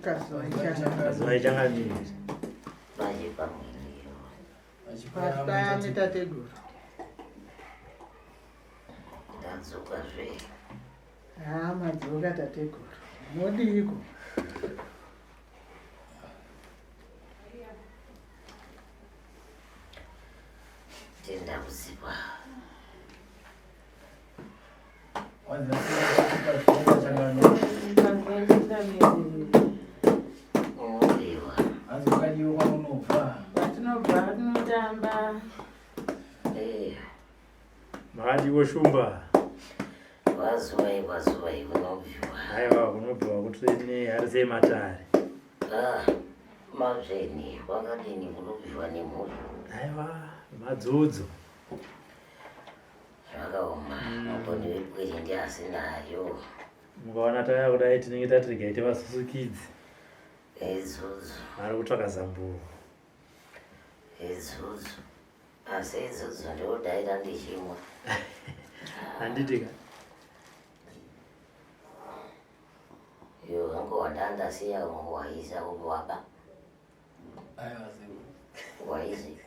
Kazuva ichangamire. Paje pamweni. Pasi tateguru. Ndadzoka zve. Haa madzoka tateguru. Modiiko? Tenda kuzipa. Kwatinobva tinotamba. Makadiwo Shumba. Kwazuwai kwazuwai kunobviwa. Aiwa kunobviwa kutsvene ari sei matare. Ah, matsvene kwakadini kunobviwa nemhuri. Aiwa madzudzo. Zvakaoma mugoni wepwere ndiasinayo. Mukaona tauya kudai tinenge tati regai tivasusukidze. Idzodzo. Vari kutsvaka zambuko. Idzodzo. Asi idzodzo ndinodaira ndichimwa. Handiti ka? Iyo wangu wandandasiya wangu waisa waba. Aiwa sekuru. Waisi.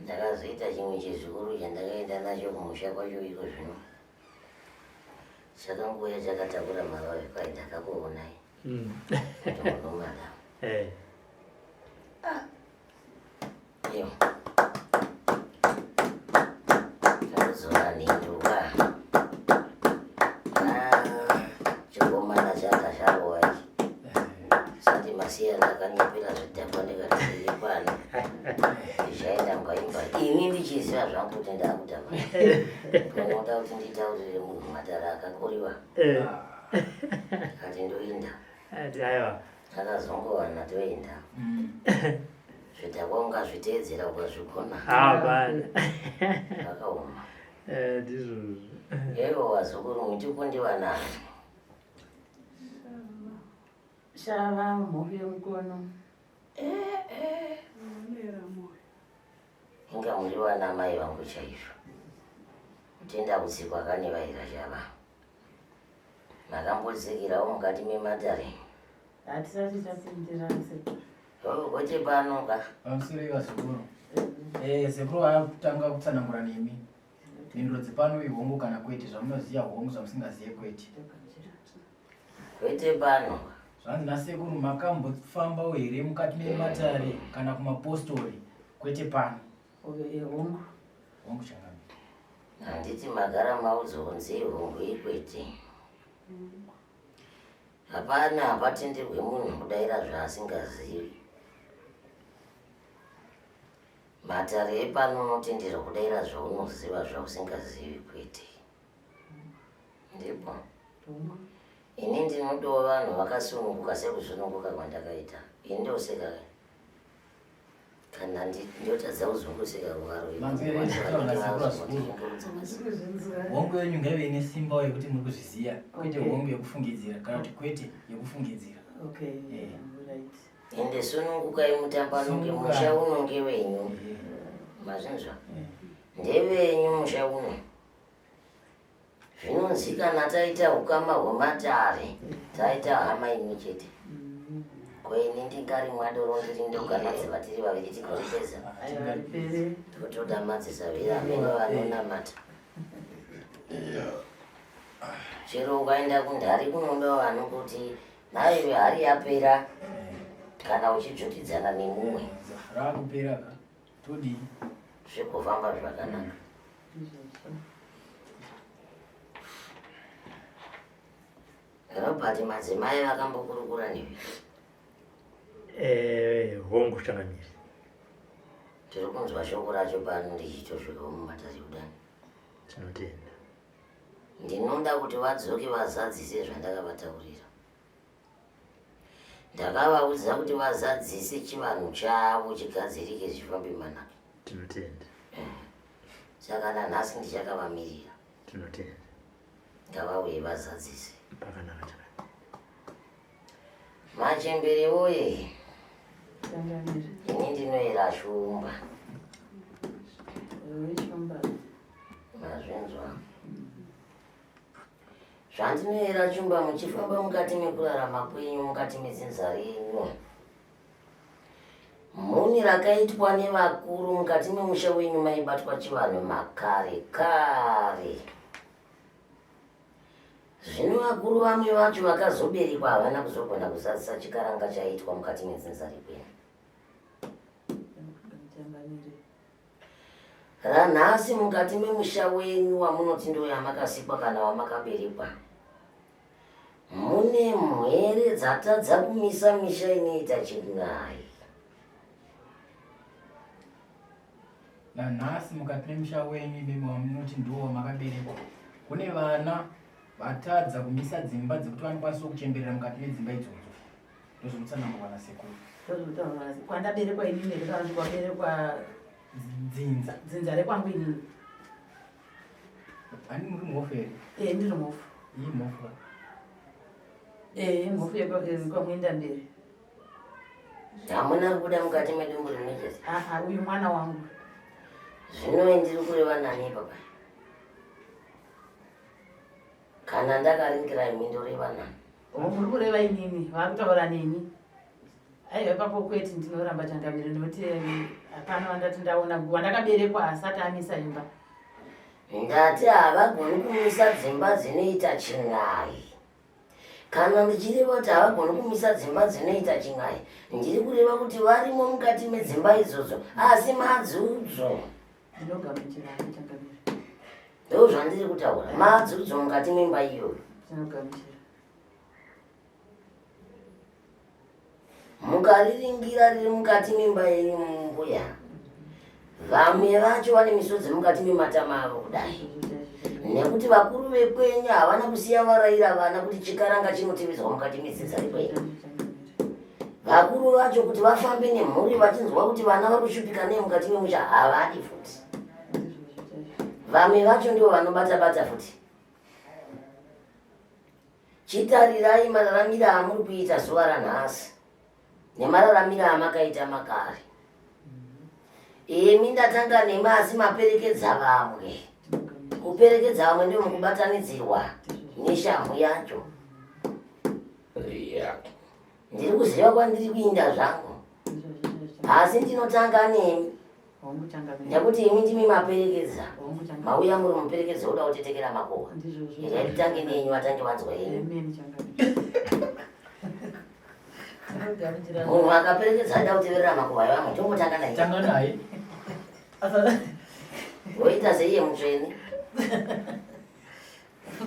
Ndakazoita chimwe chizukuru chandakaenda nacho kumusha kwacho iko zvino. Chakangouya chakatakura mavavi kwai ndakakuonai. Kuti munomada. Iyo. Takuzoranhinduka. Ah, chikomana chakasharowa ichi. Sati masiya ndakanyepera zvidhakwa ndikati ndiri pano. Ndichaenda mbaimba. Ini ndichiziva zvangu kuti ndakutamba. Unoda kuti nditaurire munhu matara akakoriwa. Ndikati ndoinda. Ati aiwa. Takazongowana toenda. Zvidhakwa ungazviteedzera ukazvigona. Hapana. Zvakaoma. Ndizvozvo. Yaivo vazukuru muchikundivanani. Shava mhofu yemukono. Inga muri vana mai vangu chaizvo. Kutenda kutsikwa kane vaira shava. Makambotsikirawo mukati mematare. Hatisati tapindira sekuru. Oh, kwete pano ka. Pamusoro vazukuru. Eh, sekuru vakutanga kutsanangura nemi. Mhinduro dzepano ihongu kana kwete, zvamunoziva hongu, zvamusingazive kwete. Kwete pano. Zvanzi nasekuru makambofambawo here mukati mematare kana kumapostori? Kwete pano. Hongu. Hongu changamire. Handiti magara maudzwa kunzi hongu ikwete. Hapana hapatenderwe munhu kudaira zvaasingazivi. Matare epano unotenderwa kudaira zvaunoziva zvausingazivi kwete. Ndipo. Hongu. Ini ndinodawo vanhu vakasununguka sekusununguka kwandakaita. Ini ndoseka kana ndotadza kuzunguseka kuvaro. Manzwere echitaura nasekuru vazukuru. Hongu yenyu ngaive ine simba yekuti muri kuzviziva, kwete Okay. hongu yekufungidzira kana kuti kwete yekufungidzira. Okay. Eh. Right. Ende sunungukai mutambanuke Sunungukai. musha uno ngewenyu. Mazvinzwa? Ndevenyu musha uno. Zvinonzi kana taita ukama hwematare, taita hama imwe chete. Ko ini ndingarimwa doro ndiri ndoga nadziva tiri vaviri tigoripedza. Aiwa ripere. Totoda madzisavira amene vanonamata. Chero ukaenda kundari kunoda vanokuti nhaiwe hari yapera kana uchidzvutidzana nemumwe Rakupera ka. Todii? zvikufamba zvakanaka. Robert madzimai vakambokurukura newe. Hongu changamire. Tiri kunzwa shoko racho pano ndichitosvikawo mumatare kudani. Tinotenda. Ndinoda kuti vadzoke vazadzise zvandakavataurira. Ndakavaudza kuti vazadzise chivanhu chavo chigadzirike zvifambe manaka. Tinotenda. Saka nanhasi ndichakavamirira. Tinotenda. Ngavauye vazadzise. Pakanaka changamire. Machembere woye, Changamire. ini ndinoera shumba. Wechumba. Mazvinzwa. Zvandinoera chumba muchifamba mukati mekurarama kwenyu mukati medzinza renyu. Mhuni rakaitwa nevakuru mukati memusha wenyu maibatwa chivanhu makare kare. Zvino vakuru vamwe vacho vakazoberekwa havana kuzogona kuzadzisa chikaranga chaiitwa mukati medzinza rekwenyu. Ranhasi mukati memusha wenyu wamunoti ndoyamakasikwa kana wamakaberekwa mune mhwere dzatadza kumisa misha inoita chin'ai. Nanhasi mukati memusha wenyu imimi wamunoti ndiwo wamakaberekwa kune vana vatadza kumisa dzimba dzekuti vanokwanisa kuchemberera mukati medzimba idzodzo. Ndozvomutsanangurwa nasekuru. Ndozvomutsanangurwa nasekuru. Kwandaberekwa inini here kana kuti kwaberekwa dzinza? Dzinza rekwangu inini. Ani muri mhofu here? Eh, ndiri mhofu. Iyi mhofu ka? Eh, mhofu yekwamuenda mberi. Hamuna kubuda mukati medumbu rimwe chete? Aha, uyu mwana wangu. Zvino ndiri kureva nani baba? Kana ndakaringira imi ndoreva nani? Oh, muri kureva inini, vakutaura neni. Aiwa ipapo kwete ndinoramba changamire nekuti hapana wandati ndaona wandakaberekwa asati amisa imba. Ndati havagoni kumisa dzimba dzinoita chin'ai. Kana ndichireva kuti havagoni kumisa dzimba dzinoita chin'ai, ndiri kureva kuti varimo mukati medzimba idzodzo asi madzudzo. Ndinogamuchira changamire. Ndozvandiri kutaura, madzudzo mukati memba iyoyo. Ndinogamuchira. Mukariringira riri mukati memba yenyu mbuya, vamwe vacho vane misodzi mukati mematama avo kudai, nekuti vakuru vekwenyu havana kusiya varaira vana kuti chikaranga chinotevedzwa mukati medzinza rekwenyu. Vakuru vacho kuti vafambe nemhuri vachinzwa kuti vana vari kushupika nei mukati memusha havadi futi. Vamwe vacho ndivo vanobata bata futi. Chitarirai mararamiro amuri kuita zuva ranhasi nemararamiro amakaita makare. Imi ndatanga nemi asi maperekedza vamwe. Kuperekedza vamwe ndimo mukubatanidzirwa neshamhu yacho. Ndiri kuziva kwandiri kuinda zvangu, asi ndinotanga nemi nekuti imi ndimi maperekedza. Mauya muri muperekedza uda kutetekera makohwa. Regai titange nenyu vatange vanzwa yenyu. Munhu akaperekedza aida kuteverera makohwa evamwe tombotanga naye. Tanga naye. Woita seiye mutsvene.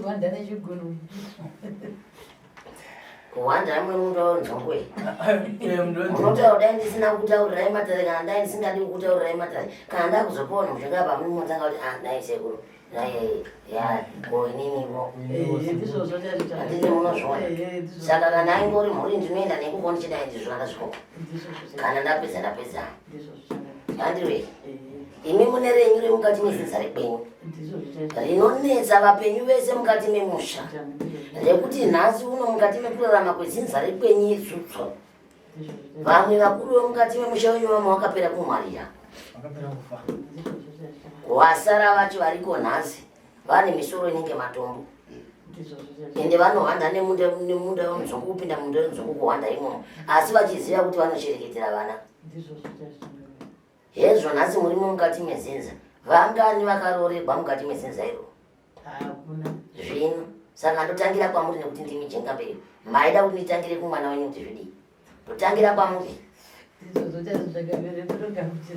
Kuwanda nechigunwe. Kuwanda mwe munda wenzongwe. Unotaura dai ndisina kutaurirai matare kana dai ndisingadi kutaurirai matare kana ndakuzopawo mushonga apa munotanga kuti ah dai sekuru dai ya ko ininivo. Ndizvozvo chaizvo. Handiti munozviona. Saka kana aingori mhuri ndinoenda nekuko ndichidai ndizvo ndasviko. Kana ndapedza ndapedza. Handiwe. Imi mune renyu remukati mezinza rekwenyu rinonetsa vapenyu vese mukati memusha rekuti nhasi uno mukati mekurarama kwezinza rekwenyu itsutso vamwe vakuru vemukati memusha wenyu vamwe vakapera kumwarira wasara vacho variko nhasi vane misoro inenge matombo ende vanohwanda nemunda wemuzungu kupinda munda wemuzungu kuhwanda imomo asi vachiziva kuti vanochereketera vana. Hezvo nhasi murimo mukati mezinza vangani vakaroregwa mukati mezinza iro? Hakuna. Zvino saka ndotangira kwamuri nekuti ndimi jenga mberi. Maida kuti nditangire kumwana wenyu kuti zvidii? Ndotangira kwamuri.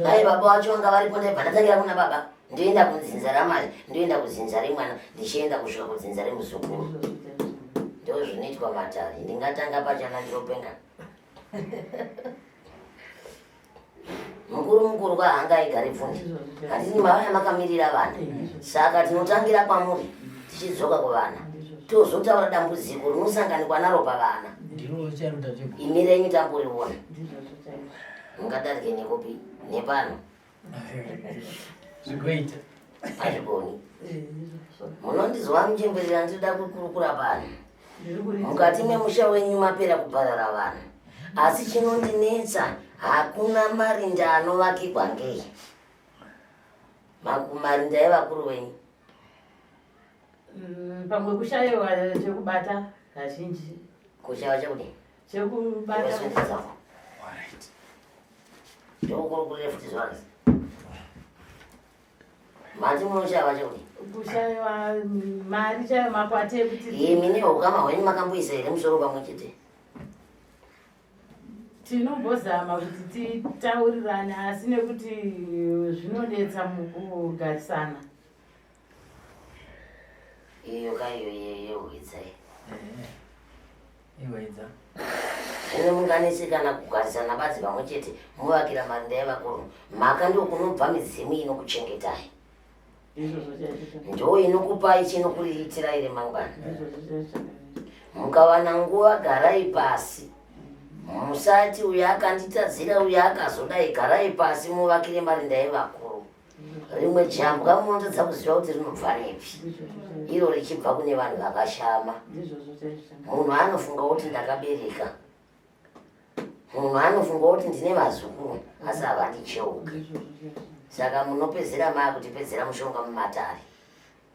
Dai baba vacho vanga varipo ndaibva ndatangira kuna baba. Ndoenda kunzinza ramai, ndoenda kuzinza remwana, ndichienda kusvika kudzinza remuzukuru. Ndozvinoitwa matare. Ndingatanga pachana ndinopenga. Mukuru mukuru kwa hanga igare pfundi. Handiti mavaya makamirira vana. Saka tinotangira kwamuri tichidzoka kuvana. Tozotaura dambudziko rinosanganikwa naro pavana. Ndiro chairo tateguru. Imi renyu tamboriona. Mungadarike nekupi? Nepano. Zvigoita. Hazvigoni. Munondizwa muchemberera ndinoda kukurukura pano. Mukati memusha wenyu mapera kuparara vanhu. Asi chinondinetsa hakuna marinda anovakirwa ngei. Marinda evakuru venyu. Pamwe kushayiwa chekubata kazhinji. Kushaiwa chekudii? Chekubata. Alright. Ndikukurukurire futi zuva rese. Mati munoshaiwa chekudii? Kushaiwa mari chaiyo makwati ekuti. Imi neukama hwenyu makamboisa here musoro pamwe chete? Tinombozama kuti titaurirane asi nekuti zvinonetsa mukugarisana. Iyo kaiyo yehwidza iyi. Ihwedza. Zvino munganesekana kugarisana badzi pamwe chete movakira marinda evakuru. Mhaka ndokunobva midzimu inokuchengetai. Ndizvozvo chaizvo. Ndo inokupai chinokuriitirai remangwana. Ndizvozvo chaizvo. Mukawana nguva garai pasi. Musati uyo akanditadzira uyo akazodai garai pasi muvakire marinda evakuru. Rimwe jambwa munotadza kuziva kuti rinobva nepi. Ndizvozvo chaizvo. Iro richibva kune vanhu vakashama. Ndizvozvo chaizvo. Munhu anofunga kuti ndakabereka. Munhu anofunga kuti ndine vazukuru asi havandicheuki. Ndizvozvo chaizvo. Saka munopedzera maakutipedzera mushonga mumatare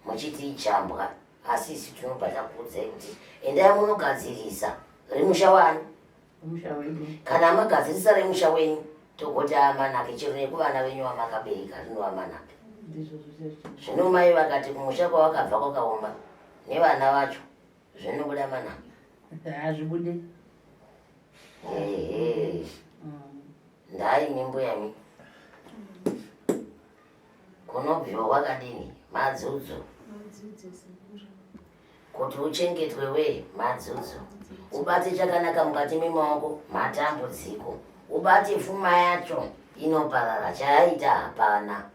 muchiti ijambwa asi isu tinobva takuudzai kuti endai munogadzirisa remusha wani. Musha wedu. Kana magadzirisa remusha wenyu togoti amanake chero nekuvana venyu vamakabereka rinova manake. Ndizvozvo chaizvo. Zvino mai vakati kumusha kwavakabva kwakaoma nevana vacho zvinobuda manake. Hazvibude. Ehe. Ndaini mbuya mi. Kunobviwa kwakadini madzudzo. Madzudzo sekuru. Kuti uchengetwe we madzudzo. Ubate chakanaka mukati memaoko matambudziko. Ubate fuma yacho inoparara chayaita hapana.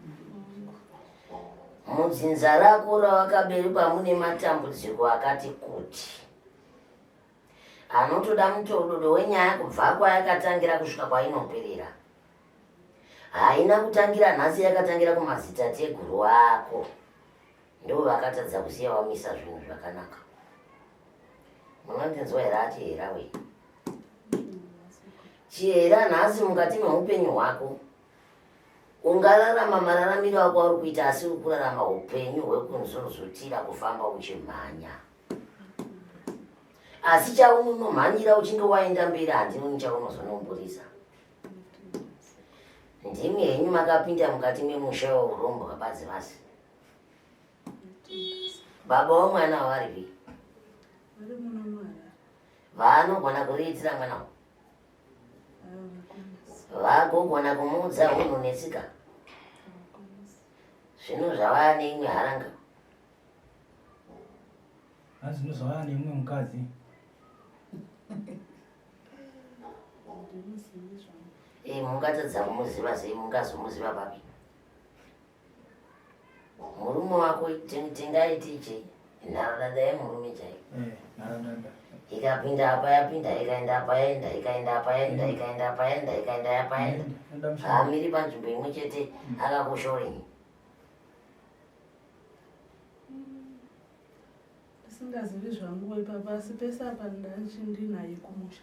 Mudzinza rako rawakaberekwa mune matambudziko akati kuti. Anotoda mutododo wenyaya kubva kwayakatangira kusvika kwainoperera. Haina kutangira nhasi yakatangira kumadzitateguru ako. Ndivo vakatadza kusiya wamisa zvinhu zvakanaka. Munondinzwa here achihera we? Chihera nhasi mukati meupenyu hwako ungararama mararamiro ako auri kuita asi uri kurarama upenyu hwekunzunzutira kufamba uchimhanya. Asi chaunomhanyira uchinge waenda mberi handinoni chaunozonomburisa. Ndimi henyu makapinda mukati memusha weurombwa badzi vasi. Baba womwana varipi? Vari muno muHarare. Vaanogona kuriitira mwana uyu. Havakwanisi. Vagogona kumuudza hunhu netsika. Havakwanisi. Zvino zvava neimwe haranga. Hanzi zvino zvava neimwe mukadzi. Handimuzivi zvangu. Mungatadza kumuziva sei mungazomuziva papi? Murume wako tingaiti chei? Nharaunda yemurume chaiyo. Nharaunda. Ikapinda apa yapinda, ikaenda apa yaenda, ikaenda apa yaenda, ikaenda apa yaenda, ikaenda apa yaenda. Inoda mushonga. Haamiri panzvimbo imwe chete akakushorenyi. Ndisingazivi zvangu ipapa asi pese apa ndachindinaye kumusha.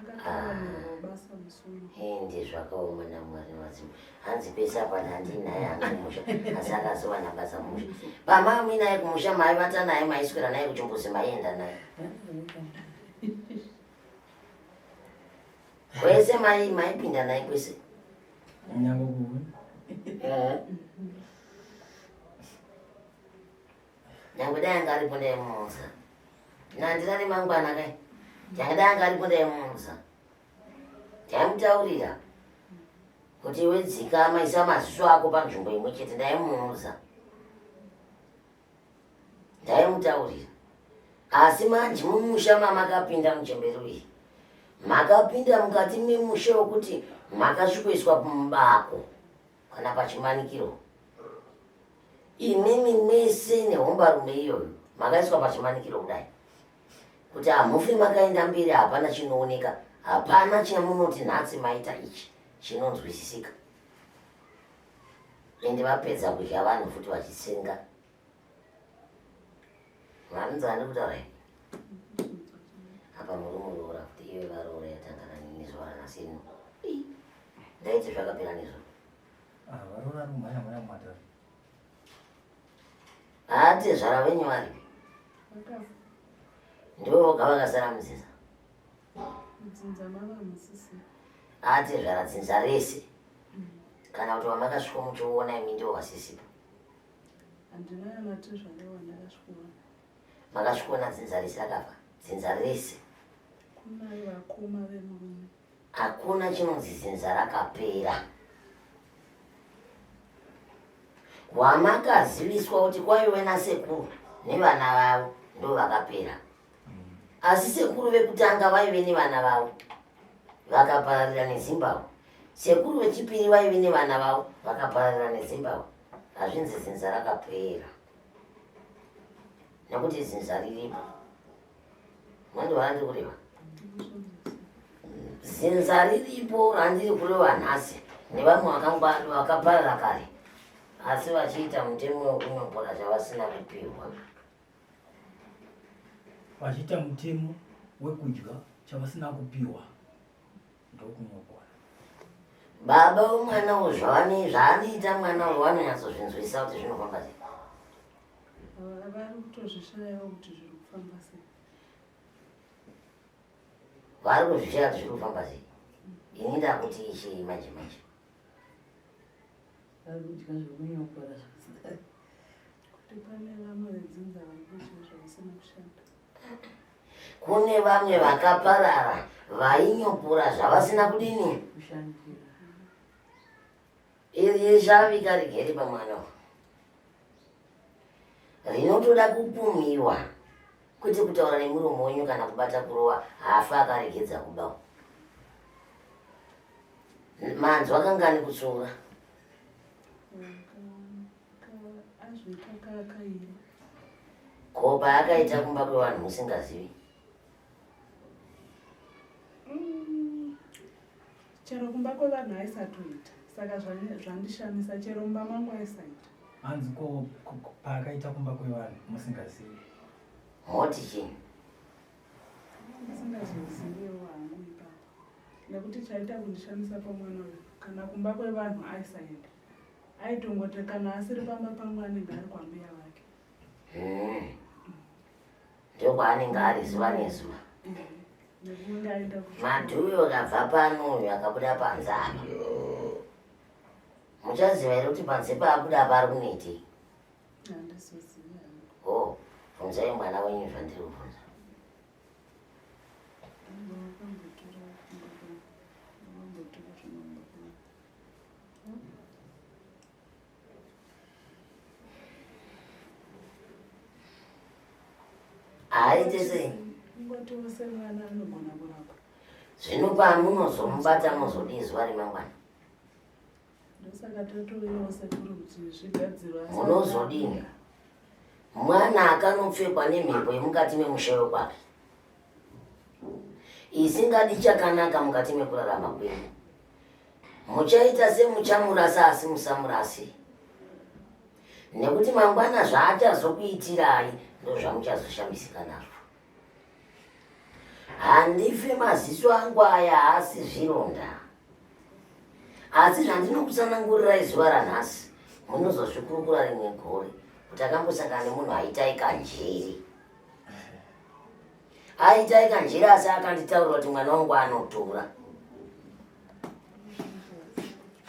Akatowanirwa basa musi uno. Ende zvakaoma naMwari madzimu. Hanzi pese apa ndandinaye hangu kumusha asi akazowana basa mumusha. Pama muinaye kumusha maivata naye maiswera naye kuchimbuzi maienda naye. Kwese maipinda naye kwese. Nyango kuwe. Nyangwe dai anga aripo ndaimuudza. Nandira nemangwana kai. Nyangwe dai anga aripo ndaimuudza. Ndaimutaurira kuti iwe dzikama isa maziso ako panzvimbo imwe chete ndaimuudza. Ndaimutaurira. Asi manje mumusha mamakapinda muchembere uyu. Makapinda mukati memusha wekuti makasvikoiswa mubako kana pachimanikiro. Imimi mese nehombarume iyoyo makaiswa pachimanikiro kudai. Kuti hamufi makaenda mberi hapana chinooneka, hapana chamunoti nhasi maita ichi chinonzwisisika. Ende vapedza kudya vanhu futi vachitsenga. Vanonzi ani kutaura here? Apa murume uroora futi iwe varoora yatangana nini zuva ranhasi rino. Ndaiti zvakapera nezuro. Varoora ari kumhanya mhanya mumatare. Atezvara venyu varipi? Vakafa. Ndivo voga vakasara mudzinza? Mudzinza mava musisina. Atezvara dzinza rese kana kuti wamakasvika muchiona imi ndivo vasisipo? Handina kana tezvara wandakasvikoona. Makasvikoona dzinza rese rakafa? Dzinza rese? Kuna vakoma vemurume. Hakuna chinonzi dzinza rakapera. Wamakaziviswa kuti kwaive nasekuru nevana vavo ndo vakapera. Asi sekuru vekutanga vaive nevana vavo vakapararira neZimbabwe. Sekuru vechipiri vaive nevana vavo vakapararira neZimbabwe. Hazvinzi dzinza rakapera. Nekuti dzinza riripo. Mwandiwa randiri kureva? Dzinza riripo randiri kureva nhasi nevamwe vakaparara kare asi vachiita mutemo wekunyopora chavasina kupihwa. Vachiita mutemo wekudya chavasina kupiwa ndokunyopora. Baba vemwana uyu zvaanoita mwana uyu vanonyatsozvinzwisisa kuti zvinofamba sei? Vari kutozvishayawo kuti zviri kufamba sei. Vari kuzvishaya kuti zviri kufamba sei. Ini ndakuti ichi manje manje. Vari kudya zvekunyopora zvakasiyana. Kuti pane vamwe vedzinza vari kudya zvavasina kushanda. Kune vamwe vakaparara vainyopora zvavasina kudini? Kushandira. Iri shavika rigere pamwana uyu. Rinotoda kupumiwa kwete kutaura nemuromo wenyu kana kubata kurova hafa akaregedza kuba. Manzwa kangani kutsura? Azviita kakairi. Ko paakaita kumba kwevanhu musingazivi? Chero kumba kwevanhu aisatoita. Saka zvandishamisa chero mumba mangu aisaita. Hanzi ko paakaita kumba kwevanhu musingazivi? Moti chii? Ndisingazoziviwo hangu ipapo. Nekuti chaita kundishamisa pamwana uyu kana kumba kwevanhu aisaenda. Aitongoti kana asiri pamba pangu anenge ari kwambuya vake. Ndokwaanenge ari zuva nezuva. Nekunge aenda kuchikoro. Madhuyu akabva pano uyu akabuda panze apa. Muchaziva here kuti panze paabuda apa ari kunoitei? Handizozivi hangu. Oh, bvunzai mwana wenyu zvandiri kubvunza. Vakambotora kumba kwangu. Vakambotora zvinomba kwangu. Haaite sei? Kungotiwo semwana anogona kurapa. Zvino pamunozomubata mozodii zuva remangwana? Ndosaka tatouyawo sekuru kuti zvigadzirwe. Munozodini? Mwana akanopfekwa nemhepo yemukati memusha wekwake isingadi chakanaka mukati mekurarama kwenyu. Muchaita semuchamurasa asi musamurasi. Nekuti mangwana zvaachazokuitirai ndozvamuchazoshamisika nazvo. Handife maziso angu aya haasi zvironda. Asi zvandinokutsanangurirai zuva ranhasi munozozvikurukura rimwe gore kuti akambosangana nemunhu aitai kanjiri. Aitai kanjiri asi akanditaurira kuti mwana wangu anotora.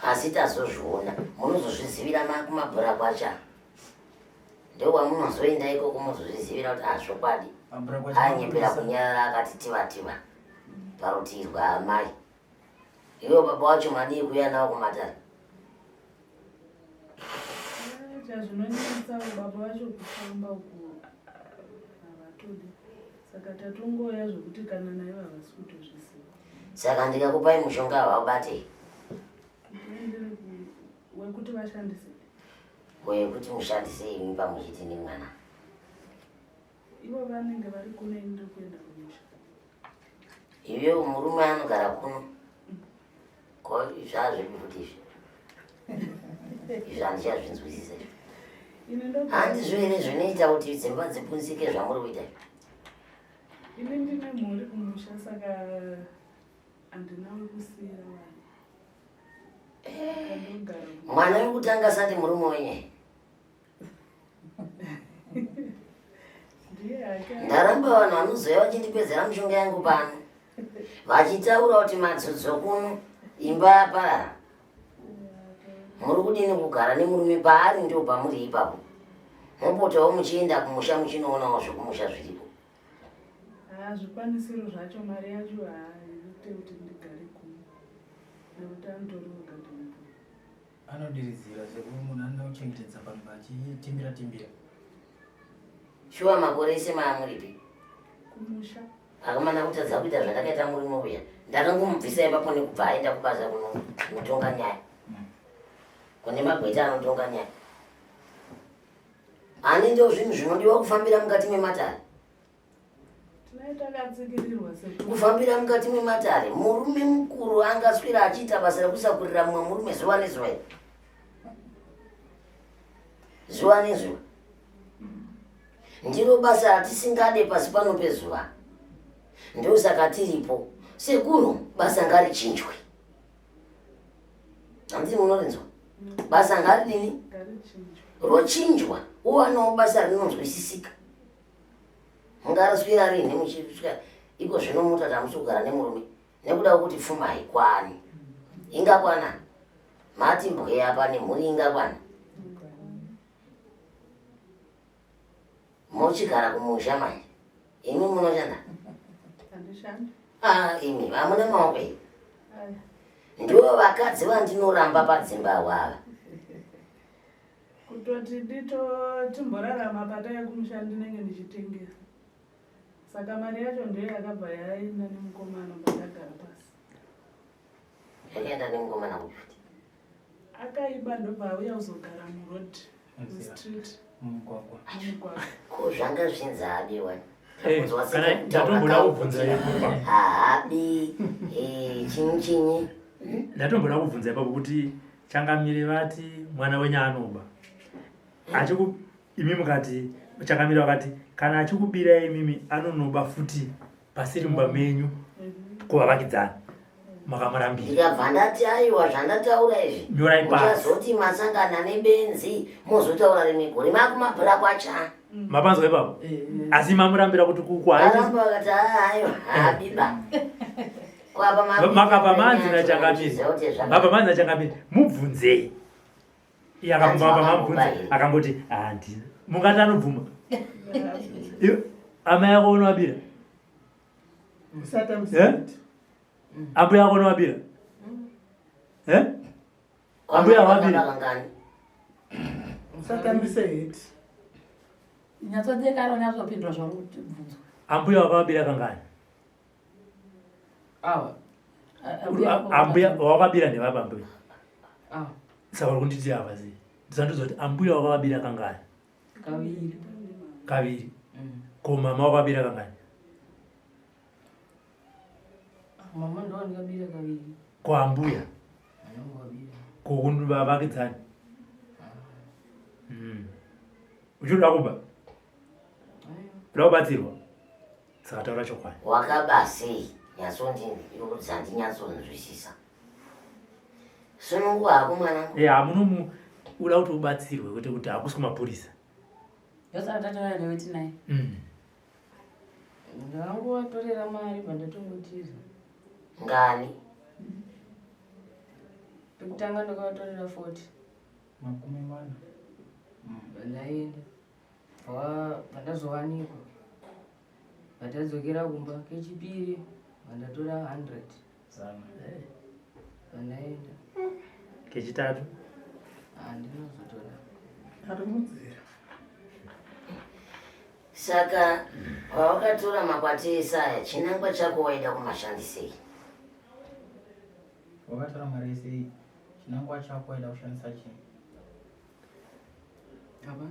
Asi tazozviona munozozvizivira kumabhora kwacha. Ndokwamunozoenda ikoko mozozvizivira kuti azvokwadi. Anyepera kunyarara akati tiva tiva parutivi rwaamai. Ivo baba wacho madii kuuya navo kumatare? Chazvinonetsa baba vacho kufamba uku havatodi. Saka tatongoya zvekuti kana naivo havasi kutozviziva. Saka ndikakupai mushonga havaubate? Wekuti vashandise. Wekuti mushandise imi pamuchiti nemwana. Ivo vanenge vari kuno ini ndiri kuenda kumusha. Iwewo murume anogara kuno. Ko zvazvipi futi izvi? Izvi handichazvinzwisisa izvi. Handizvo here zvinoita kuti dzimba dzipunzike zvamuri kuita izvi? Ini ndine mhuri kumusha saka handina wekusiira vanhu. Mwana wekutanga sati murume wenyu. Ndaramba vanhu vanozouya vachindipedzera mishonga yangu pano vachitaura kuti madzodzo kuno imba yaparara. Muri kudini kugara nemurume paari ndio pamuri ipapo, mopotawo muchienda kumusha muchinoonawo zvekumusha zviripo. Haa zvikwanisiro zvacho mari yacho haiite kuti ndigare kuno nekuti anotoriwo garden boy. Anodiridzira sekuru munhu anoda kuchengetedza pamba achitimbira timbira. Shuwa makore ese maamuripi? Kumusha. Akamana kutadza kuita zvandakaita murume uya. Ndakangomubvisa ipapo nekubva aenda kubasa kunotonga nyaya. Kune magweta anotonga nyaya. Ani ndo zvinhu zvinodiwa kufambira mukati mematare. Kufambira mukati mematare. Murume mukuru angaswera achiita basa rekusakurira mumwe murume zuva nezuva. Zuva nezuva. Ndiro basa ratisingade pasi pano pezuva. Ndosaka tiripo. Sekuru, basa ngarichinjwe. Handiti munorinzwa? Basa ngaridini? Rochinjwa. Uwanawo basa rinonzwisisika. Mungaraswira rinhi muchisvika iko zvino mutati hamusi kugara nemurume nekuda kwekuti pfuma haikwani. Ingakwana? Mati mbweya pane mhuri ingakwana? Mochigara kumusha manje. Imi munoshanda? Handishandi. Ah, imi hamuna maoko here? Ndivo vakadzi vandinoramba padzimba ava. Kutoti ndito timborarama patai kumusha ndinenge ndichitengesa. Saka mari yacho ndiyo yakabva yaenda nemukomana pandagara pasi. Yakaenda nemukomana kupi futi? Akaiba ndobva auya kuzogara muroad, mustreet. Mumugwagwa. Mumugwagwa. Ko zvanga zvinzi haabi wani? Eh, kana ndatomboda kubvunza ipapo. Haabi, eh, chinyi chinyi. Ndatomboda kubvunza ipapo kuti changamire vati mwana wenyu anoba. Achiku imi mukati changamire vakati kana achikubirai imimi anonoba futi pasiri mumba menyu kuvavakidzani makamurambira. Ndikabva ndati aiwa zvandataura izvi Nyorai pasi. muchazoti masangana nebenzi mozotaura rimwe gore makumabhura kwacha. Mapanzwa ipapo? Asi mamurambira kuti kukwa Aramba vakati aiwa habiba. Kwapa makabva manzi nachangamire. Mabva manzi nachangamire mubvunzei. Iye akabva mamubvunza akangoti handina. Mungati anobvuma. Amai ako unovabira? Eh? Ambuya ako unovabira? Eh? Ambuya vabira. Usatambise heti. Nyatsodekara unyatsopindura zvauri kubvunzwa. Ambuya wakavabira kangani? Ava. Ambuya wakabira ndevapa ambuya? Ava. Saka uri kunditi ava sei? Ndisandozwa kuti ambuya wakavabira kangani? Kaviri. Kaviri. Ko mama wakabira kangani? Mama ndo ndikabira kaviri. Ko ambuya? Ko vavakidzani? Uchiri kuda kuba? Uda kubatsirwa? Saka taura chokwadi. Wakaba sei? Nyatsondiudza ndinyatsonzwisisa. Sununguka hako mwanangu. Eh, hamunomu uda kuti ubatsirwe kwete kuti hakusi kumapurisa. Ndosaka tatouya newe tinaye. Ndangovatorera mari pandatongotiza. Ngani? Pekutanga ndakavatorera 40. 40. Pandaenda. Pandazowanikwa. Pandadzokera kumba kechipiri pandatora 100. Zana. Pandaenda. Kechitatu? Handinozotora. Ari munzira. Saka pawakatora makwati ese aya chinangwa chako waida kumashandisei? Wakatora mari yese chinangwa chako waida kushandisa chii? Hapana.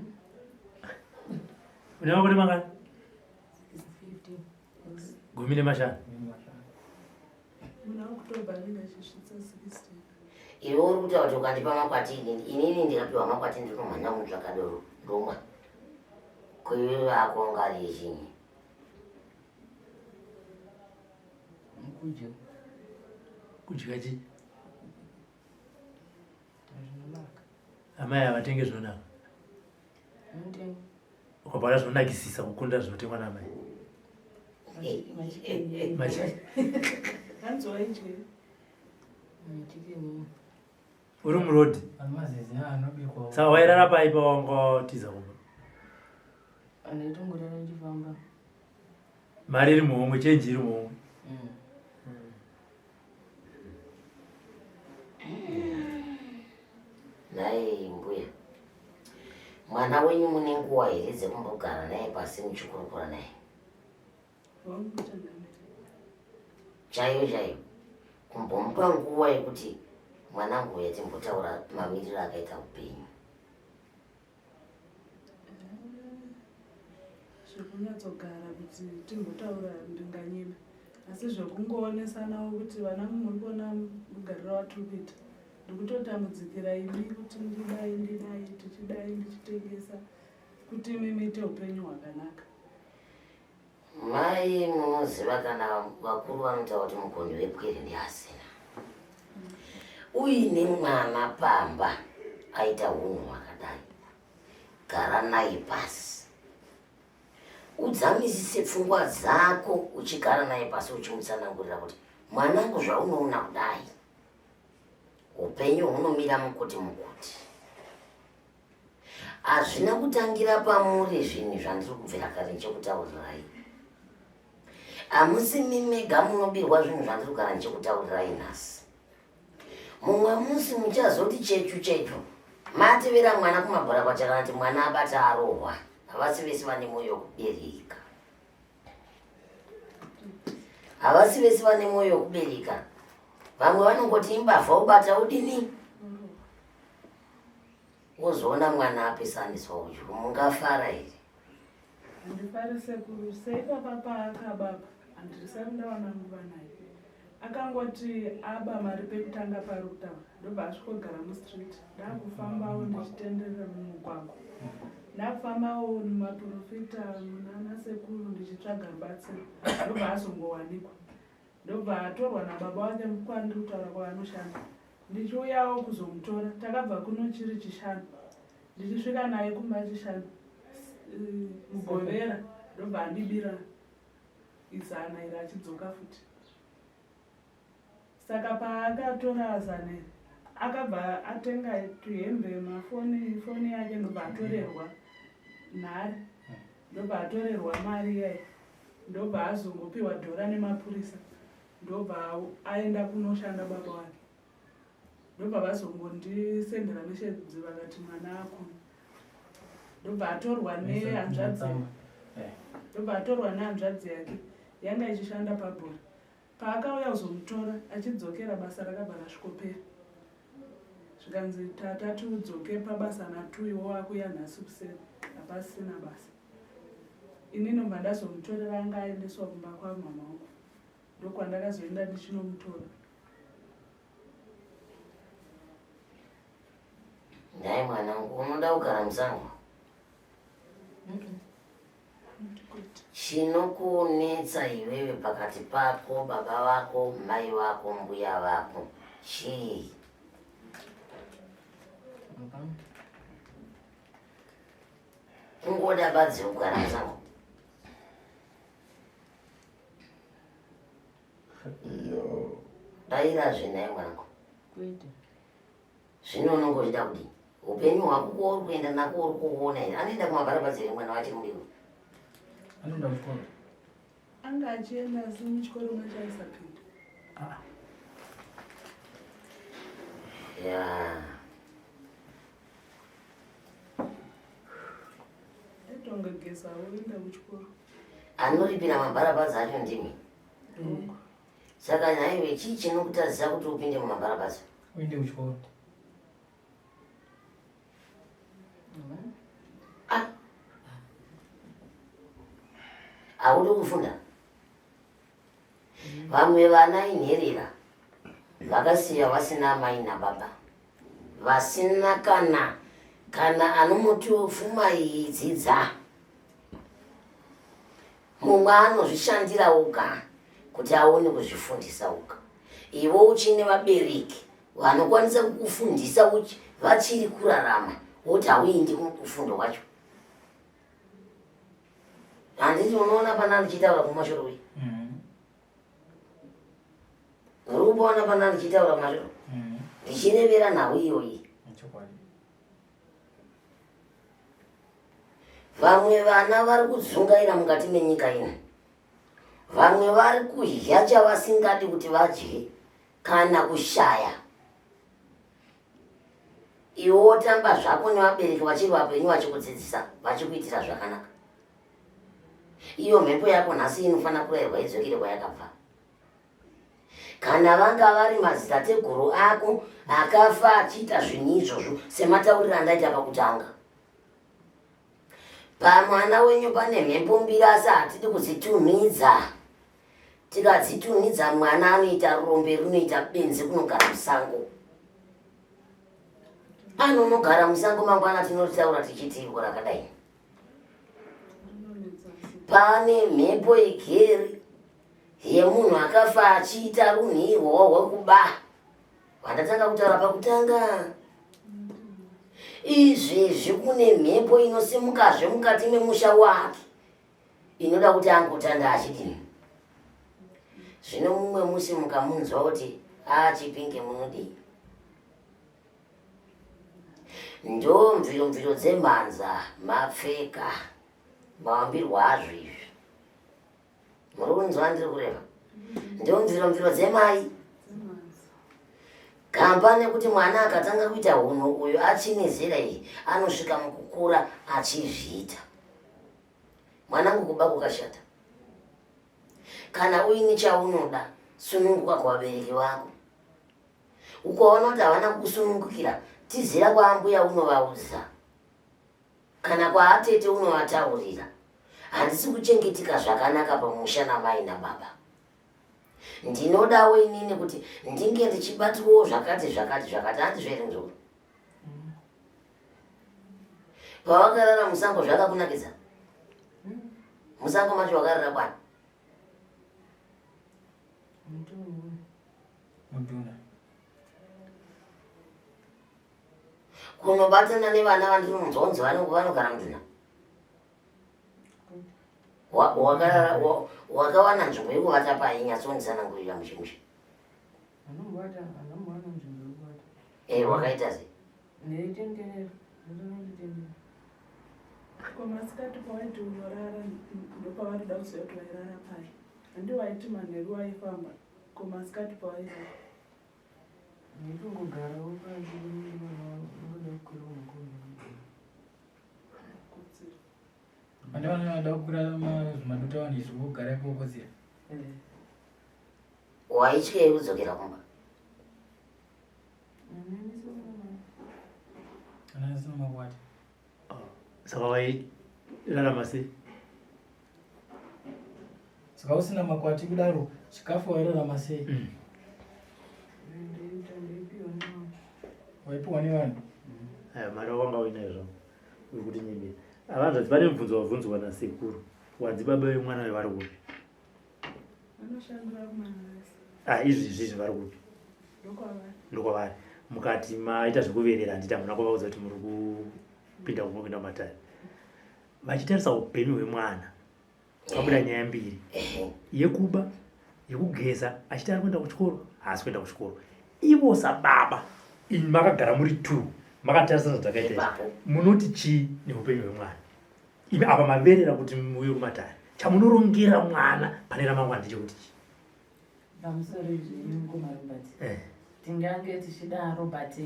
Une makore mangani? 15. 15. Muna October anenge achisvitsa 16. Iwe uri kutaura kuti ukandipa makwati inini, inini ndikapiwa makwati ndinomhanya kunotsvaka doro ndomwa. Ko iwewe ako anga ari echinyi? Kudya. Kudya chii? Zvinonaka. Amai havatenge zvinonaka. Unotenga. Ukabata zvinonakisisa kukunda zvinotengwa namai. Uri muroad. Saka wairara pai pawanga watiza kumba? Ndaitongorara ndichifamba. Mari iri muhomwe, chenji iri muhomwe. Mm. Nhai mbuya, mwana wenyu mune nguva here dzekumbogara naye pasi muchikurukura naye? Chaiyo chaiyo, kumbomupa nguva yekuti mwanangu uya timbotaura mamiriro akaita upenyu. Zvekunyatsogara kuti timbotaura ndinganyima asi zvekungoonesanawo kuti vana muri kuona mugariro watiri kuita ndikutotambudzikira imi kuti ndidai ndidai tichidai ndichitengesa kuti imi muite upenyu hwakanaka. Mai munoziva kana vakuru vanotaura kuti mugoni wepwere ndiasina. Uine mwana pamba aita hunhu hwakadai, gara naye pasi udzamisise pfungwa dzako uchigara naye pasi uchimutsanangurira kuti mwanangu zvaunoona kudai upenyu hunomira mukuti mukuti Hazvina kutangira pamuri zvinhu zvandiri kubvira kare ndichikutaurirai. Hamusi mimega munobirwa zvinhu zvandiri kugara ndichikutaurirai nhasi. Mumwe musi muchazoti chechu chechu matevera mwana kumabhora kwacha kana kuti mwana abata arohwa. Havasi vese vane mwoyo wekubereka. Havasi vese vane mwoyo wekubereka. Vamwe vanongoti imbavha ubata udini? Wozoona mwana apesaniswa uyu mungafara here? Handifari sekuru, seipapa paakababa handisati ndawana nguva naye. Akangoti aba mari pekutanga paari kutaura ndobva asvikogara mustreet ndakufambawo ndichitenderera mumugwagwa ndakufambawo mumaprofita munana sekuru ndichitsvaga rubatsiro ndobva azongowanikwa ndobva atorwa nababa wake kwandiri kutaura kwaanoshanda Ndichiuyawo kuzomutora takabva kuno chiri chishanu ndichisvika naye kumba chishanu eh, mugovera ndobva andibira izana iri achidzoka futi saka paakatora zana iri akabva atenga tuhembe mafoni foni yake ndobva atorerwa nhare ndobva atorerwa mari iyayi ndobva azongopiwa dhora nemapurisa ndobva aenda kunoshanda baba wake ndobva vazongondisendera message vakati mwana akuna ndobva atorwa nehanzvadzi eh. ndobva atorwa nehanzvadzi yake yanga ichishanda pabhora paakauya kuzomutora achidzokera basa rakabva rasvikopera zvikanzi tatati udzoke pabasa natuiwo wakuya nhasi kuseni hapasisina basa ini nobva ndazomutorera anga aendeswa kumba kwamama wangu ndokwandakazoenda ndichinomutora Nhai mwanangu, unoda kugara musango? Chinokunetsa iwewe pakati pako, baba vako, mai vako, mbuya vako chii? Kungoda badzi kugara musango. Dairazve nhai mwanangu. Kwete. Zvino unonge uchida kudii? Upenyu hwako kwauri kuenda nako uri kuona here? Anoenda kumabharabhadzi here mwana wacho mudiki? Anoenda kuchikoro. Anga achienda asi muchikoro macho aisapinda. Ah. Ya. Aitongogeza oenda kuchikoro. Anoripira mabharabhadzi acho ndimi. Saka nhaiwe chii chinokutadzisa kuti upinde mumabharabhadzi? Uende kuchikoro. Ah. Haudi kufunda? Vamwe vana inherera vakasiya vasina amai nababa vasina kana kana anomuti pfuma iyi dzidza Mumwe anozvishandira oga kuti aone kuzvifundisa oga. Iwe uchine vabereki vanokwanisa kukufundisa vachiri kurarama woti hauindi kufundo kwacho. Handiti unoona pana ndichitaura kumashure uyu? Uri kupaona pana ndichitaura kumashure? Ndichirevera nhau iyoyi. Vamwe vana vari kudzungaira mukati menyika ino. Vamwe vari kudya chavasingadi kuti vadye kana kushaya. Iwe wotamba zvako nevabereki vachiri vapenyu vachikudzidzisa, vachikuitira zvakanaka. Iyo mhepo yako nhasi inofanira kurayirwa idzokere kwayakabva. Kana vanga vari madzitateguru ako akafa achiita zvinhu izvozvo sematauriro andaita pakutanga. Pamwana wenyu pane mhepo mbiri asi hatidi kudzitunhidza. Tikadzitunhidza mwana anoita rombe rinoita benzi kunogara musango. Anonogara musango mangwana tinotaura tichiti ivhu rakadai. Pane mhepo igeri yemunhu akafa achiita runhu irwowo hwekuba hwandatanga kutaura pakutanga. Izvezvi kune mhepo inosimukazve mukati memusha wake inoda kuti angotanga achidini. Zvino mumwe musi mukamunzwa kuti achipinge munodii? Ndo mviro mviro dzemhanza mapfeka mawambirwo azvo izvi. Muri kunzwa ndiri kureva? Ndo mviro mviro dzemai. Gamba nekuti mwana akatanga kuita hunhu uyu achine zera iyi anosvika mukukura achizviita. Mwanangu kuba kukashata. Kana uine chaunoda sununguka kuvabereki vako. Ukaona kuti havana kukusunungukira tizira kwaambuya unovaudza kana kwaatete unovataurira. Handisi kuchengeteka zvakanaka pamusha namai nababa. Ndinodawo inini kuti ndinge ndichibatwawo zvakati zvakati zvakati handizvo here muzukuru? Pawakarara musango zvakakunakidza? Musango macho wakarara kwani? Mudhuna. Kunobatana nevana vandinonzwa kunzi vanogara mudhuna. Wakarara wakawana nzvimbo yekuvata pai nyatsonditsanangurira mushe mushe. Eh, wakaita sei? Ndaitenderera, ndinotenderera. Ko masikati pawaiti unorara ndopavarida kuziva kuti wairara pai. Handi waiti manheru waifamba ko masikati pawairara. Ndaitongogarawo pasi ndingoda kukwira kumakombi. Kotsira. Vane vanoda kukwira zvimaduta vanhu izvi vogara ikoko kotsira. Waityei kudzokera kumba? Ana asina makwati. Saka wairarama sei? Saka usina makwati kudaro chikafu wairarama sei? Waipiwa nevanhu. Aya mari wanga uinayo zvako. Uri kuti nyebera. Avanzvadzi pane mubvunzo wabvunzwa nasekuru. Wanzi baba vemwana uyu vari kupi? Vanoshandira kumanurse. Ah, izvi izvi vari kupi? Ndokwavari. Ndokwavari. Mukati maita zvekuverera handiti hamuna kuvaudza kuti muri kupinda kumwe kuenda kumatare. Vachitarisa upenyu hwemwana. Pabuda nyaya mbiri. Yekuba, yekugeza, achiti ari kuenda kuchikoro, haasi kuenda kuchikoro. Ivo sababa, imi makagara muri two, makatarisana zvakaita izvi. Munoti chii neupenyu hwemwana? Imi apa maverera kuti muuye kumatare. Chamunorongera mwana pane ramangwana ndechekuti chii? Pamusoro izvi mukoma Robert. Tingange tichidaro but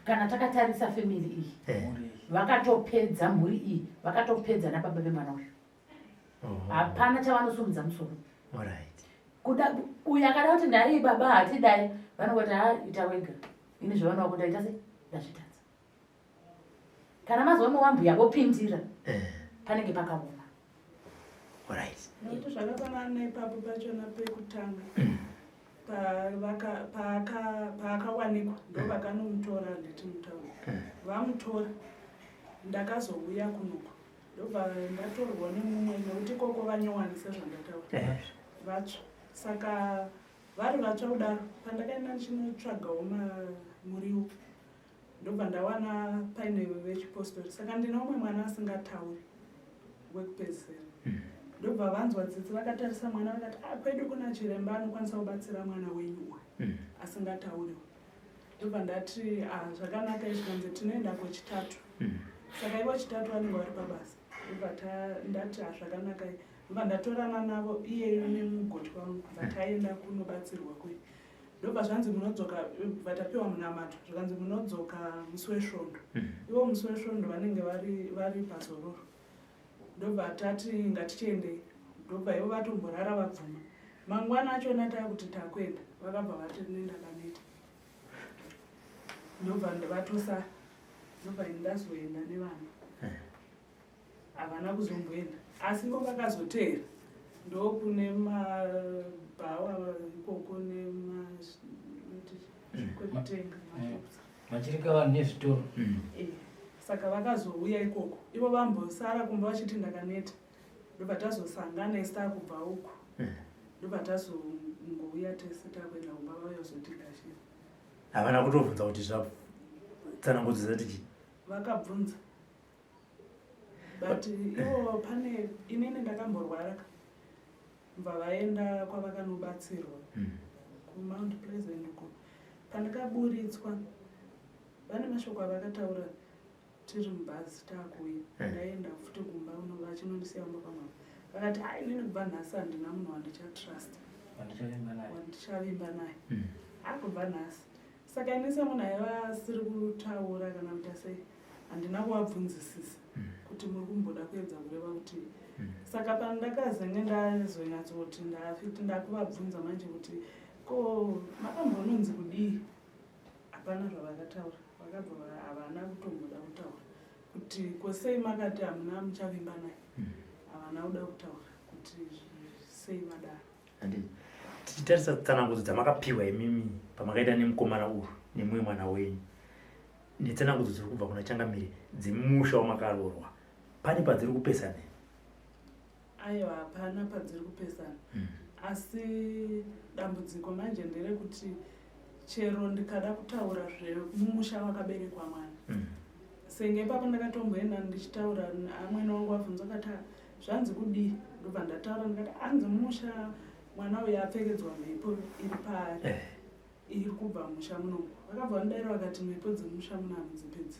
kana takatarisa family iyi vakatopedza mhuri iyi vakatopedza nababa vemwana uyu. Hapana chavanosumudza musoro. Kuda uyu akada kuti ndai baba hatidai vanongoti ha ita wega. Ini zvavanoda kuti ndaita sei ndazvitadza. Kana mazuva wambuya vopindira panenge pakaoma. Nokuti zvakafanana neipapo pachona pekutanga paakawanikwa ndovakanomutora handiti mutaura vamutora ndakazouya kunoku ndobva ndatorwa nemumwe nekuti ikoko vanyowani sezvandataura vatsva saka vari vatsva kudaro pandakaenda ndichinotsvagawo muriwo ndobva ndawana paine vechipostori saka ndine umwe mwana asingatauri wekupedzisira. Ndobva vanzwa tsitsi vakatarisa mwana vakati ah, kwedu kuna chiremba anokwanisa kubatsira mwana wenyu uyu asingatauriwo. Ndobva ndati ah, zvakanaka izvi kanzi tinoenda kwechitatu. Saka ivo chitatu vanenge vari pabasa. Ndobva ndati ah, zvakanaka izvi. Ndobva ndatorana navo iyeyu nemugoti wangu bva taenda kunobatsirwa kwe. Ndobva zvanzi munodzoka bva tapiwa munamato zvikanzi munodzoka musi wesvondo. Ivo musi wesvondo vanenge vari pazororo. Ndobva tati ngatichiendei. Ndobva ivo vatomborara vabvuma. Mangwana achona takuti takuenda vakabva vati ndakaneta. Ndobva vatosara. Ndobva ini ndazoenda nevana. Havana kuzomboenda asi ivo vakazoteera ndokune mabhawa ikoko nekwekutenga mashops. Machirika vanhu nezvitoro. Saka vakazouya ikoko ivo vambosara kumba vachiti ndakaneta ndobva tazosangana isu takubva uku ndobva tazongouya tese takuenda kumba vauya kuzotigashira. Havana kutobvunza kuti zvatsanangudzo dzati chii? Vakabvunza but ivo pane inini ndakamborwara ka bva vaenda kwavakanobatsirwa kuMount Pleasant uko. Pandakaburitswa vane mashoko avakataura tiri mubhazi takuuya ndaenda futi kumba vachinondisiya kumba kwamama vakati hai inini kubva nhasi handina munhu wandichatrust wandichavimba naye akubva nhasi. Saka ini semunhu aiva asiri kutaura kana kuita sei handina kuvabvunzisisa kuti muri kumboda kuedza kureva kuti saka pandakazenge ndazonyatsoti ndafiti ndakuvabvunza manje kuti ko makambononzi kudii hapana zvavakataura vakabva havana kutomboda kutaura kuti ko sei makati hamuna muchavimba naye havana kuda kutaura kuti sei vadaro. Handiti tichitarisa tsanangudzo dzamakapiwa imimi pamakaita nemukomana uyu nemumwe mwana wenyu netsanangudzo dziri kubva kuna changamire dzemusha wamakaroorwa pane padziri kupesana? Aiwa, hapana padziri kupesana. Asi dambudziko manje nderekuti chero ndikada kutaura zvemumusha wakaberekwa mwana senge ipapo ndakatomboenda ndichitaura amwene wangu vabvunza vakati zvanzi kudii ndobva ndataura ndikati anzi musha mwana uyu apfekedzwa mhepo iri paari iri kubva musha munomu. Vakabva vandaira vakati mhepo dzemusha muno hamudzipedzi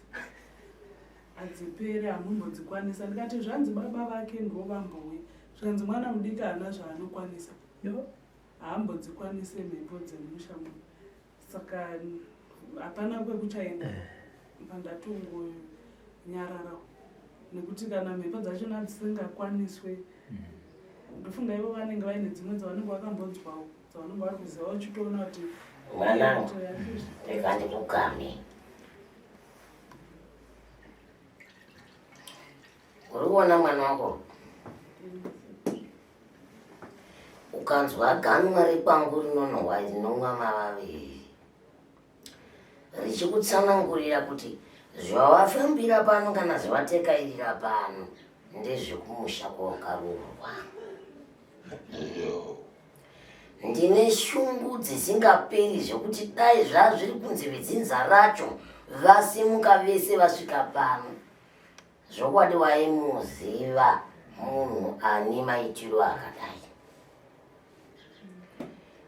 hadziperi hamumbodzikwanisa. Ndikati zvanzi baba vake ndo vambouya zvikanzi mwana mudiki haana zvaanokwanisa haambodzikwanise mhepo dzemusha muno saka hapana kwekuchaenda pandatongonyarara nekuti kana mhepo dzachona dzisingakwaniswe ndofunga ivo vanenge vaine dzimwe dzavanenge vakambonzwawo dzavanenge vari kuziva vachitoona kuti mwanangu rega ndikugame. Uri kuona mwana wako ukanzwa ganwa rekwangu rinonhuhwa rinomwa mavavi richikutsanangurira kuti zvawafambira pano kana zvavatekairira pano ndezvekumusha kwawakaroorwa. Ndine shungu dzisingaperi zvekuti dai zvazviri kunzi vedzinza racho vasimuka vese vasvika pano. Zvokwadi waimuziva munhu ane maitiro akadai.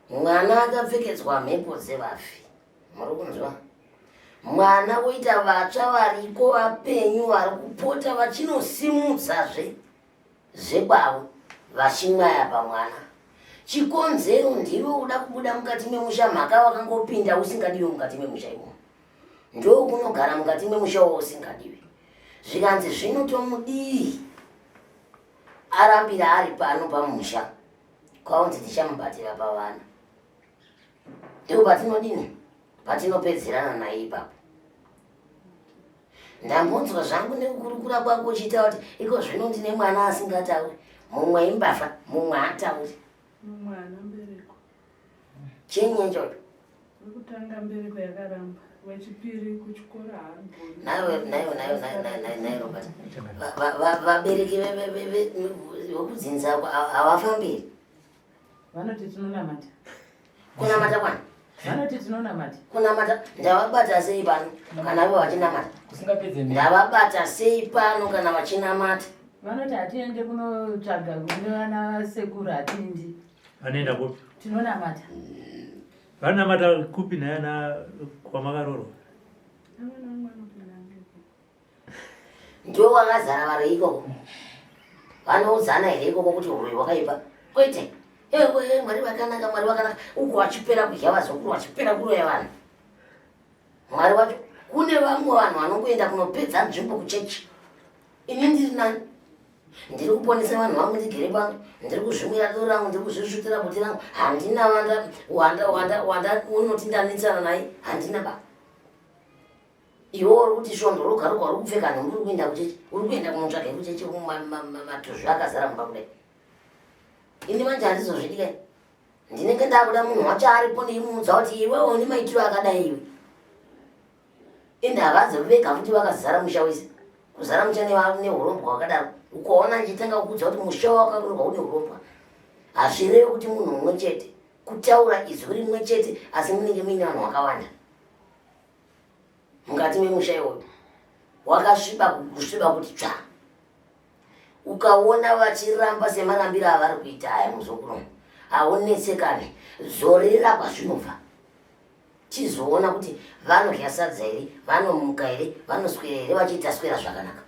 Mwana akapfekedzwa mhepo dzevafi. Muri kunzwa? Mwana woita vatsva variko vapenyu vari kupota vachinosimudzazve zvekwavo vachimwaya pamwana. Chikonzero ndiwe uda kubuda mukati memusha mhaka wakangopinda usingadiwe mukati memusha imomo. Ndokunogara mukati memusha wawo usingadiwi. Zvikanzi zvino tomudii arambira ari pano pamusha kwaunzi tichamubatira pavana. Ndipo patinodini patinopedzerana naye ipapo. Ndambonzwa zvangu nekukurukura kwako uchiita kuti iko zvino ndine mwana asingatauri, mumwe imbavha, mumwe haatauri. Mumwe haana mbereko. Chinyi ichocho? Wekutanga mbereko yakaramba, wechipiri kuchikoro haagoni. Naiwe naiwe naiwe naiwe naiwe naiwe Robert. Vabereki vekudzinza havafambiri. Vanoti tinonamata. Kunamata kwani? Vanoti tinonamata. Kunamata ndavabata sei pano kana ivo vachinamata? Kusingapedze Ndavabata sei pano kana vachinamata? Vanoti hatiende kunotsvaga kune vana sekuru hatindi. Vanoenda kupi? Tinonamata. Vanonamata kupi naye ana kwamakarorwa? Ndiwo wakazara vari ikoko. Vanoudzana here ikoko kuti uroyi wakaipa? Kwete. Ewe Mwari vakanaka, Mwari vakanaka. Uku vachipera kudya vazukuru vachipera kuroya vanhu. Mwari wacho kune vamwe vanhu vanongoenda kunopedza nzvimbo kuchechi. Ini ndiri nani? Ndiri kuponesa vanhu vangu ndigere pano, ndiri kuzvimwira doro rangu, ndiri kuzvisvutira bute rangu. Handina wanda wanda wanda wanda unoti ndanetsana naye, handina ba. Iwe uri kuti svondo roga roga uri kupfeka nhumbi uri kuenda kuchechi, uri kuenda kunotsvaga kuchechi matuzvi akazara mumba kudai. Ini manje handizozvidi kai. Ndinenge ndakuda munhu wacho aripo ndeimuudza kuti iwewe une maitiro akadai iwe. Ende havazi vega futi vakazara musha wese. Kuzara musha nehurombwa hwakadaro. Ukaona ndichitanga kukuudza kuti musha wakaroorwa une hurombwa. Hazvirevi kuti munhu mumwe chete. Kutaura izwi rimwe chete asi munenge muine vanhu vakawanda. Mukati memusha iwoyo. Wakasviba kusviba kuti tsvaa. Ukaona vachiramba semarambiro avari kuita aya muzukuru, haunetsekane, zorera kwazvinobva. Tizoona kuti vanodya sadza here, vanomuka here, vanoswera here vachiita swera zvakanaka.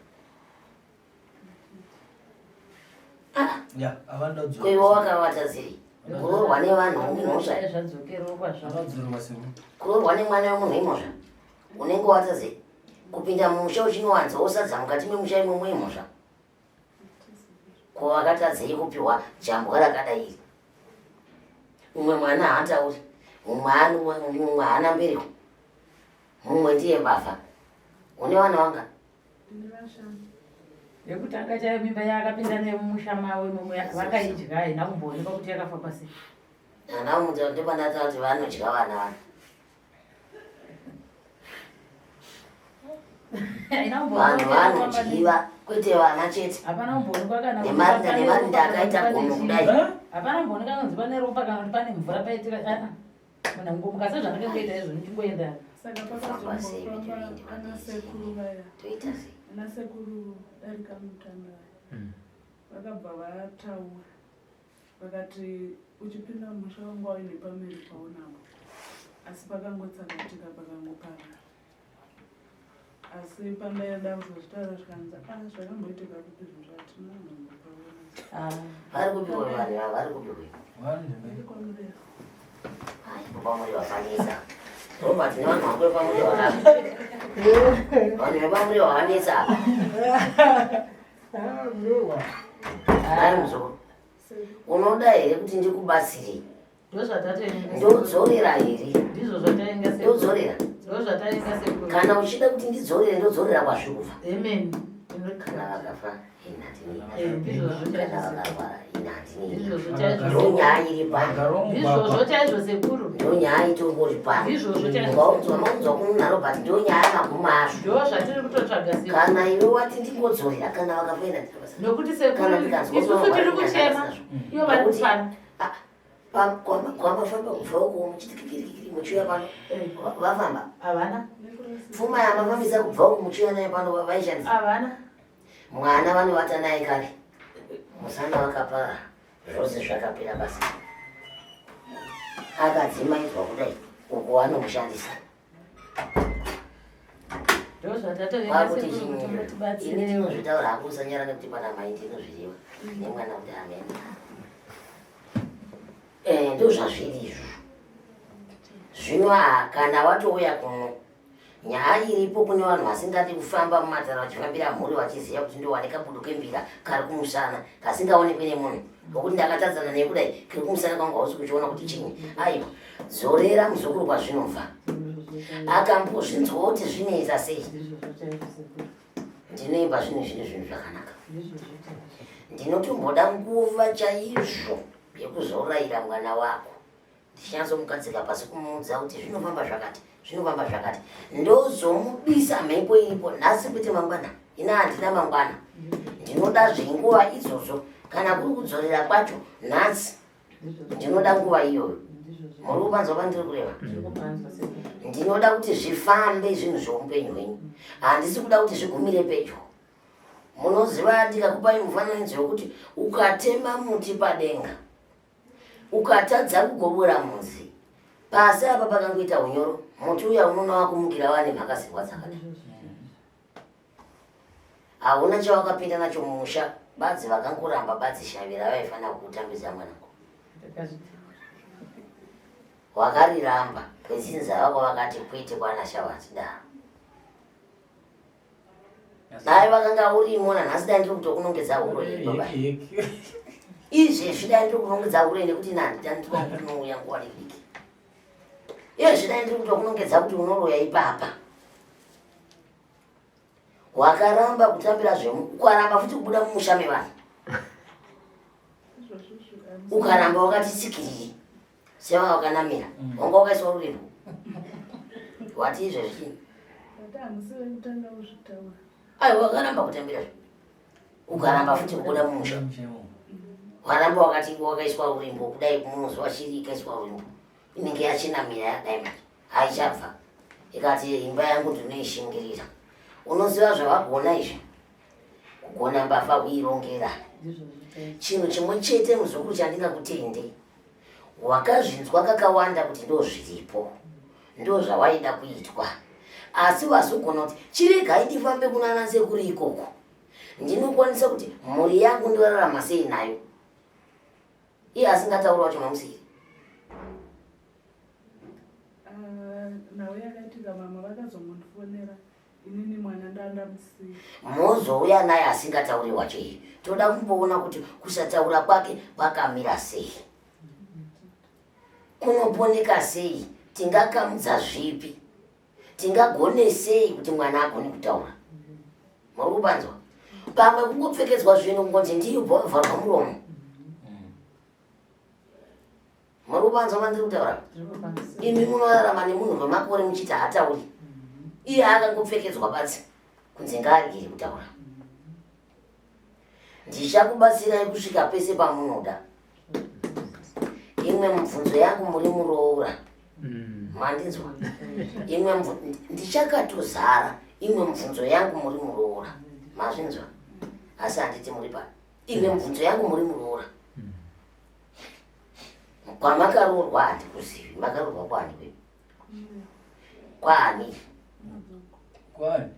Ah. Ko iwe wakavatadzirei? Kuroorwa nevanhu imhosva. Kuroorwa nemwana wemunhu imhosva. Unenge watadzei? Kupinda mumusha uchinowanzawo sadza mukati memusha imomo imhosva. Ko vakatadzei kupiwa jambwa rakadai iri? Umwe mwana haatauri, mumwe haana mbereko, mumwe ndiye mbavha. Une vana vanga? Yekutanga chaiyo mimba yaakapinda nayo mumusha mavo imomo vakaidya haina kumboonekwa kuti yakafamba sei. Ana mudza ndopandataura kuti vanodya vana vana. Vanhu vanodyiva kwete vana chete. Hapana kumboonekwa kana nemarinda nemarinda akaita gomo kudai. Hapana kumboonekwa kunzi pane ropa kana kuti pane mvura paitika. Ah, ah. Munhu angomuka sezvandanga kuita izvo ndichingoenda. Saka pakazombofamba ana sekuru vaya. Toita sei? Ana sekuru darika mutanda vaya. Vakabva vataura. Vakati uchipinda mumusha wanga uine pamiri paunapo asi pakangotsakatika pakangoparara. Asi pandaida kuzozvitaura zvikanzi ah zvakamboitika kupi zvinhu zvatina kumbopaona. Ah. Vari kupi vanhu ava vari kupi uyu? Vari kwaMurehwa. Hai kwaMurehwa panetsa. Robert nevanhu vako vepaMurehwa ava. Vanhu vepaMurehwa vanetsa apa. Hai muzukuru. Unoda here kuti ndikubatsire? Ndodzorera here? Ndizvo zvatainga sekuru. Ndodzorera. Ndozvatainga sekuru. Kana uchida kuti ndidzorere ndodzorera kwazviri kubva. Amen. Kana vakafa ini handinei. Eh, ndizvozvo Kana chaizvo. vakarwara ini handinei. Ndizvozvo chaizvo. Ndonyaya iri pano. Ndizvozvo chaizvo sekuru. Ndonyaya itongori pano. Ndizvozvo chaizvo. Ukaunzwa maunzwa kuno naRobert ndonyaya magumo azvo. Ndozvatiri kutotsvaga sekuru. Kana iwe wati ndingodzorera kana vakafa ini handina basa. Nokuti Kana sekuru ndikanzwa isusu tiri kuchema ivo vari Nokuti- kufara. Ah, Kwamafamba kubva uko muchiti kikirikiri muchiuya pano Eh. vafamba. Havana. Pfuma yamafambisa kubva uko muchiuya nayo pano vaishandisa. Havana. Mwana vanovata naye kare. Musana wakapara zvose zvakapera basa. Akadzimaidzwa kudai uko vanomushandisa. Ndozvatatovenga sekuru kuti mutibatsire. Ini ndinozvitaura hangu usanyara nekuti pana mai ndinozvireva nemwana kuti amen. Eh, ndozvazviri izvo. Zvino ah, kana watouya kuno nyaya iripo kune vanhu vasingadi kufamba mumatara vachifambira mhuri vachiziva kuti ndowane kabudo kembira kari kumusana kasingaonekwi nemunhu ngokuti ndakatadzana nekudai kiri kumusana kwangu hausi kuchiona kuti chinyi aiwa Zorera muzukuru kwazvinobva. Akambozvinzwa kuti zvinoita sei. Ndinoimba zvinhu zvine zvinhu zvakanaka. Ndinotomboda nguva chaizvo yekuzorayira mwana wako. Ndichinyatsomugadzika pasi kumuudza kuti zvinofamba zvakati, zvinofamba zvakati. Ndozomubisa mhepo iripo nhasi kwete mangwana. Ini handina mangwana. Ndinoda zvenguva idzodzo kana kuri kudzorera kwacho nhasi. Ndinoda nguva iyoyo. Muri kupanzwa pandiri kureva? Ndinoda kuti zvifambe zvinhu zveupenyu hwenyu. Handisi kuda kuti zvigumire pedyo. Munoziva ndikakupai mufananidzo wekuti ukatema muti padenga ukatadza kugobora mudzi pasi apa pakangoita unyoro muti uya unoona wakumukira wane mhakazirwa dzakadai. Hauna chawakapinda nacho mumusha badzi vakangoramba badzi shavi ravaifanira kukutambidza mwanangu. Wakariramba vedzinza vako vakati kwete kwana shava hatidaro. Dai vakanga urimo nanhasi dai ndiri kutokunongedza huro iyi baba. Izvezvi dai ndiri kunongedza huro iyi nekuti nanditanditwa kuti unouya nguva diki. Izvezvi dai ndiri kutokunongedza kuti unoroya ipapa. Wakaramba kutambira zvemu ukaramba futi kubuda mumusha mevanhu. Ukaramba wakati tsikiriri seva wakanamira mm. wanga wakaiswa ruripo. Wati izvezvi chii? Aiwa wakaramba kutambira zve. Ukaramba futi kubuda mumusha. Waramba wakati wakaiswa urimbo kudai munozwa chiri ikaiswa urimbo. Inenge yachinamira yakadai manje. Haichabva. Ikati imba yangu ndinoishingirira. Unoziva zvavagona izvi? Kugona mbavha kuirongera. Chinhu chimwe chete muzukuru chandingakutende. Wakazvinzwa kakawanda kuti ndozviripo. Ndozvawaida kuitwa. Asi wazogona kuti chiregai ndifambe kunana sekuru ikoko. Ndinokwanisa kuti mhuri yangu ndorarama sei nayo. Iye asingatauri wacho mamusiri. Ah, nhau yakaitika mama vakazongondifonera inini mwana ndandamusiya. Mozouya naye asingatauri wacho iye. Toda kumboona kuti kusataura kwake kwakamira sei. Kunoponeka sei? Tingakamudza zvipi? Tingagone sei kuti mwana agone kutaura? Muri kupanzwa? Pamwe kungopfekedzwa zvinhu kungonzi ndiyo bva muromo. Muri kupanzwa mandiri kutaura? Imi munorarama nemunhu kwemakore muchiti haatauri. Iye akangopfekedzwa badzi kunzi ngaaregere kutaura. Ndichakubatsirai kusvika pese pamunoda. Imwe mubvunzo yangu muri muroora. Mm. Mandinzwa? Imwe ndichakatozara imwe mubvunzo yangu muri muroora. Mazvinzwa? Asi handiti muri pano. Imwe mubvunzo yangu muri muroora. Mm. Kwamakaroorwa handikuzivi. Makaroorwa kwani kwedu? Kwani? Kwani?